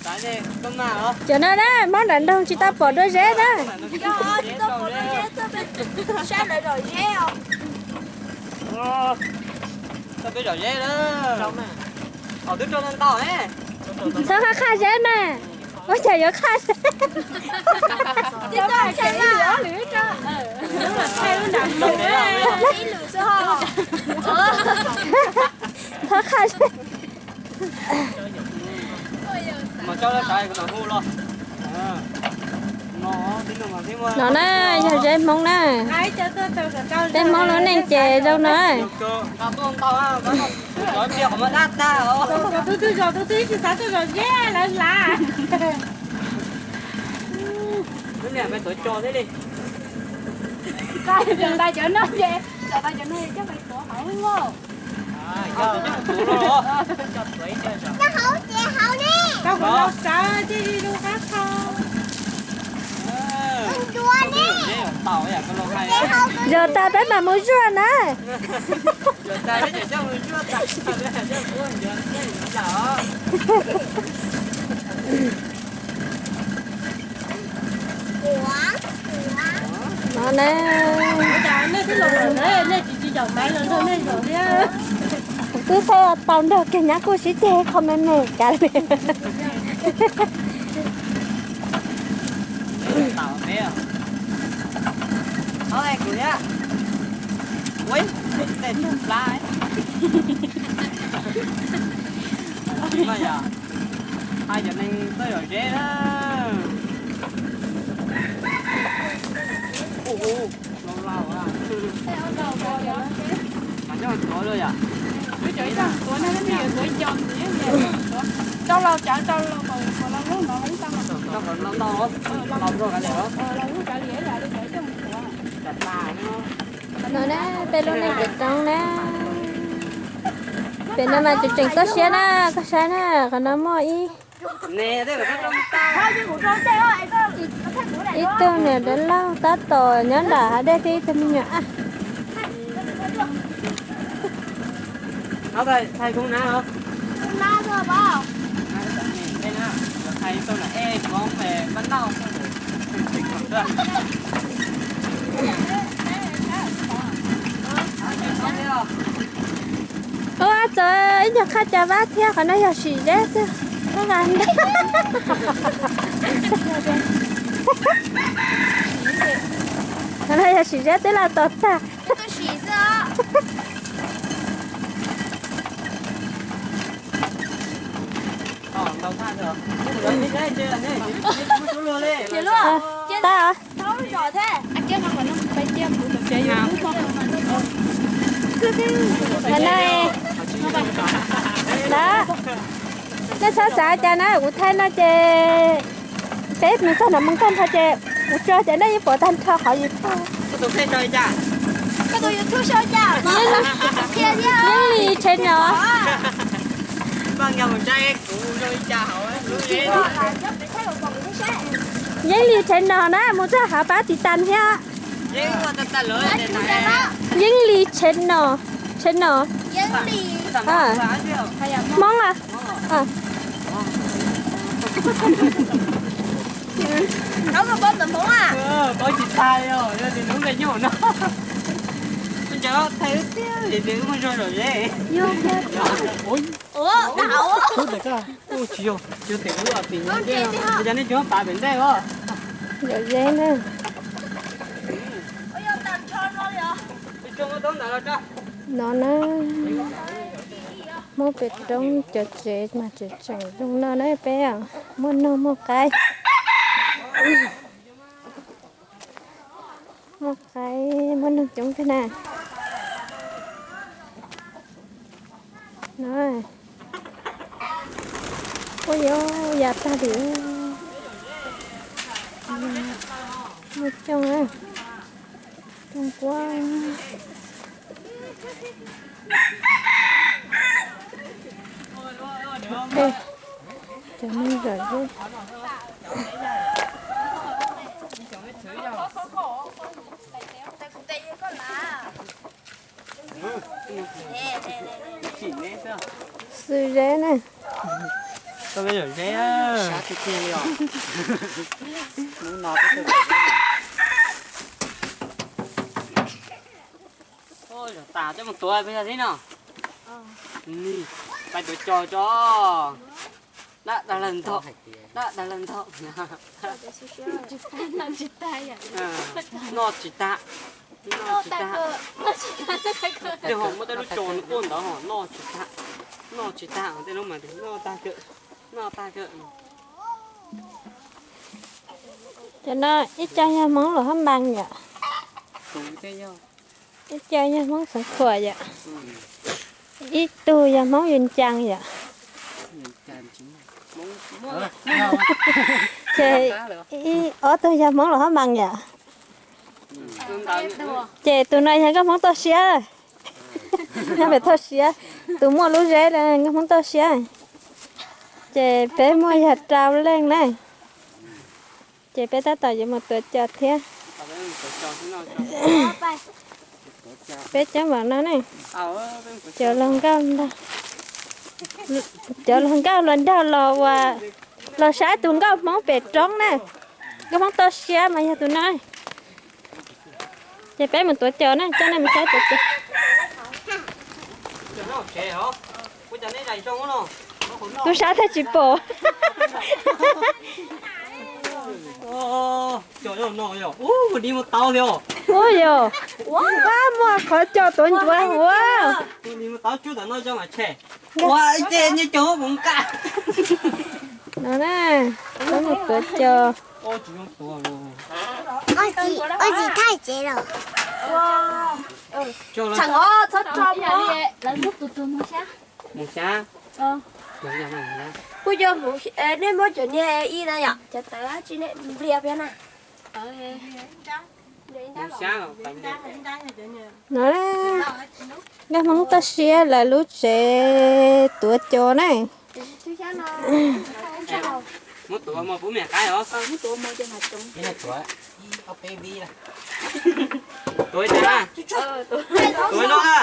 Cov no na, Hmoob nram nroog tsis tau pom dua zeb na. Txhob qhaj qhaj zeb mas, ua cas yuav qhaj zeb? Txhob qhaj zeb. No na, yog zeb Hmoob na. Peb Hmoob lub neej ces zoo no. Zog tag peb mam mus zuaj na. No ne. Kuv twb tau nrog kiag nyab kuj sib ceg qho me me kav li. Hais cov neeg txawj zom zeb na. Ub, ub, laus laus a. Mas coj tuav luaj yom. Rau laus cawv rau laus, laus lub no, laus lub no, laus lub kav liam. No na, peb lub neej pem roob na. Pem no mas tseem tseem toj siab na, koj saib na, qhov no muaj ib, ib tug niam dab laug tab tom nyob nram hav dej thiab ib tug me nyuam ab. Ua txawm ib nyuag qhaj cas vab thiab, qhov no yog sim zeb xwb. Qhov no yog sim zeb twb laj tos tag. Qhov no, nej txhob xav cas na, kuv thaij no ces peb mus txog nram Moos Kaj nrho ces kuv tso ces nej yeej pom tag nrho qhov YouTube. Yeej Li Channel. Yeej Li Channel na, mus txog hauv pab tiv tas thiab. Yeej Li Channel, Channel. Hmoob a. Zom zeb na. No na, Hmoob pem roob cov tsev mas tseem tseem zoo no na peb, muaj noog muaj qaib. Muaj qaib muaj noog coob kawg na. No, ua yuav ya tag li. Muaj coob, coob quaj. Cov neeg zom zeb. Xwm zeb na. Koj peb zaum zeb. Sab tiag tiag li os. Hnub no peb tuaj zaum zeb. Zaum tas coj mus tuav peb yog tib no. Pais tuav cos tso. Dab dag lawg ntog, dab dag lawg ntog. Noj tsis tag, noj tsis tag. Tej ho muab tej lub tsos nws quaj ntawd ho noj tsis tag, noj tsis tag tej lub mas noj tag kawg, noj tag kawg. Cov no ib co yog Hmoob Luas Hab Npas yom, ib co yog Hmoob Xeev Khuam yom, ib tug yog Hmoob Yus Ncas yom, ces ib ob tug yog Hmoob Luas Hab Npas yom. Ces tus no yog nkauj Hmoob toj siab, yog pem toj siab, tus muaj lub zeb nkauj Hmoob toj siab. Ces peb muaj yog rau leej na. Ces peb tab tom yuav mus tuav cos thiab. Peb coob npaum no ne. Cov hluas nkauj, cov hluas nkauj hluas nraug los ua, los saib tus nkauj Hmoob pem roob na. Nkauj Hmoob toj siab mas yog tus no. Ces peb mus tuav cos na, coj nej mus saib tuav cos. Kuv saib thiaj tsis pom. Ua yog, ua muaj qhov cos tuav ncuav ua. No na, peb mus tuav cos. Ua tsis thaij tsev los. Tseem os, txhob tso mov. Mus xyab. Kuj yog, nej muab cov niag ib na yom, cov tawv tsis ne, nplias piab na. No, nkauj Hmoob toj siab lawv lub tsev tuav cos na. Muab tuav mos puv me qaib os. Tuav ib tag na. Tuav no na.